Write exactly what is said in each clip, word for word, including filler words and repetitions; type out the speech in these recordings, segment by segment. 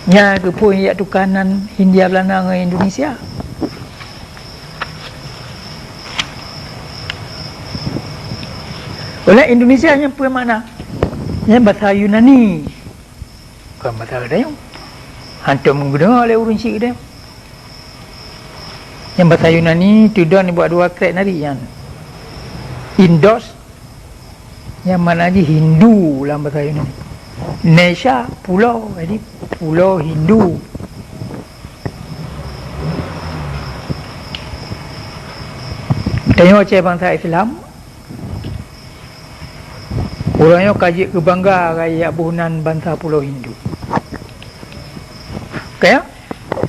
Nyan keupeue jak tuka nan Hindia Belanda ngon Indonesia. Oleh Indonesia nyan peue makna? Nyan basa Yunani. Kon basa geutanyoe. Hantom geudeungoe lé ureuëng chik geutanyoe. Nyan basa Yunani teudong nibak dua krek nari nyan. Indos, nyang makna jih Hindu lam basa Yunani. Nesia, pulo, jadi pulo Hindu. Tanyoe cit bansa Islam, ureuëng nyoe ka jeuet keu bangga keu jak boh nan bansa pulo Hindu. Ka ya?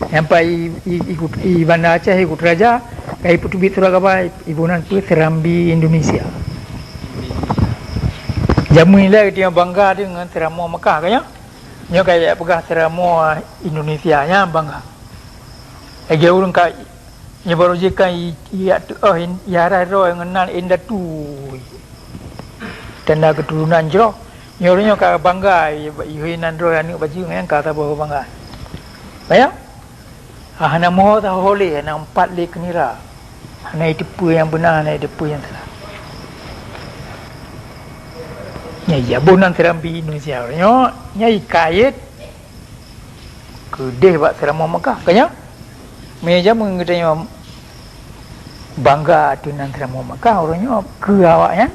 Sampai i, i, i, i Banda Aceh, i Kuta Raja, ka ipeuteubiet surat kaba, iboh nan peue Serambi Indonesia. Jameun ilée geutanyoe bangga deungon Seuramoe Mekah, ka nyoe? Nyoe ka jak peugah Seuramoe Indonesia, nyan bangga. Lagée ureuëng ka, nyoe barô jih kan i, i, i, oh, i, i arai droe ngon nan indatu. Tanda keuturonan jroh. Nyoe ureuëng nyoe ka bangga, i, i, nan droe aneuëk bajeue nyan ka saboh bangga. Bayang? Ah, hana moho saho lé, hana umpat lé keunira. Hana jiteupeue nyang beuna, hana jiteupeue nyang salah. Nyan, ya, boh nan Serambi Indonesia. Nyoe, nyan jikayét keudeh bak Seuramoe Mekah. Ka nyoe? Meunyoe jameun geutanyoe bangga ateueh nan Seuramoe Mekah, ureuëng nyoe keu awaknyan